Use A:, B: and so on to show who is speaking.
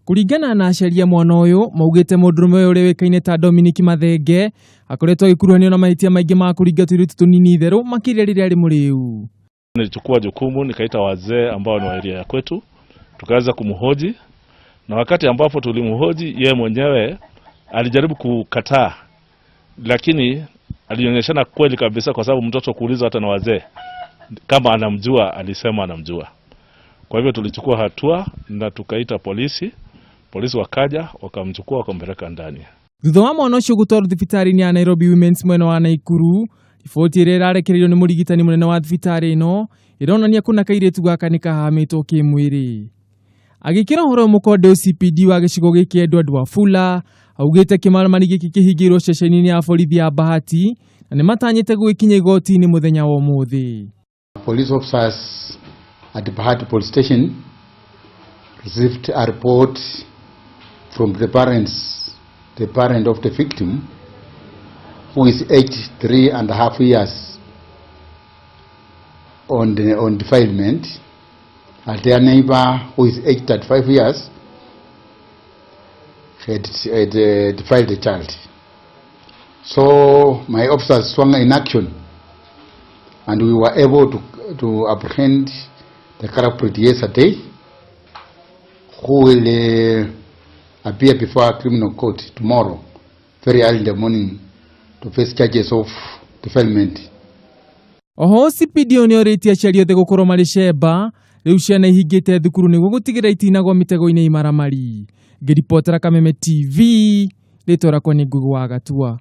A: Kũringana na aciari a mwana ũyũ, maugĩte mũndũrũme ũyũ ũrĩa ũĩkaine ta Dominic Mathenge akoretwo agĩkuruhanio na mahĩtia maingĩ ma kũringa tũirĩtu tũnini itherũ makĩria rĩrĩa arĩ mũrĩu.
B: Nilichukua jukumu nikaita wazee ambao ni wa area ya kwetu, tukaweza kumhoji, na wakati ambapo tulimhoji yeye mwenyewe alijaribu kukataa, lakini alionyeshana kweli kabisa, kwa sababu mtoto kuulizwa hata na wazee kama anamjua, alisema anamjua. Kwa hivyo tulichukua hatua na tukaita polisi, polisi wakaja wakamchukua wakampeleka ndani.
A: Thutha wa mwana ũcio gũtwarwo thibitarĩ-inĩ ya Nairobi Women's mwena wa Naikuru, riboti ĩrĩa ĩrarekereirio nĩ mũrigitani mũnene wa thibitarĩ ĩno ĩronania kũna kairĩtu gaka nĩ kahahamĩtwo kĩmwĩrĩ. Agĩkĩra ũhoro ũyũ mũkonde OCPD wa gĩcigo gĩkĩ Edward Wafula augĩte kĩmaramari gĩkĩ kĩhingĩirwo ceceni-inĩ ya borithi ya Bahati na nĩ matanyĩte gũgĩkinya igoti-inĩ mũthenya wa ũmũthĩ.
C: Police officers at Bahati Police Station received a report from the parents, the parent of the victim, who is aged 3.5 years, on defilement, and their neighbor, who is aged 35 years, had defiled the child. So my officers swung in action, and we were able to apprehend the culprit yesterday, who will appear before a criminal court tomorrow, very early in the morning, to face charges of defilement.
A: Oho OCPD nĩ orĩtie aciari othe gũkorwo marĩ cemba rĩu ciana ihingĩte thukuru nĩguo gũtigĩrĩra itinagwa mĩtego-inĩ ya imaramari. Ngĩribotera Kameme TV, rĩtwa rĩakwa nĩ Ngugi wa Gatua.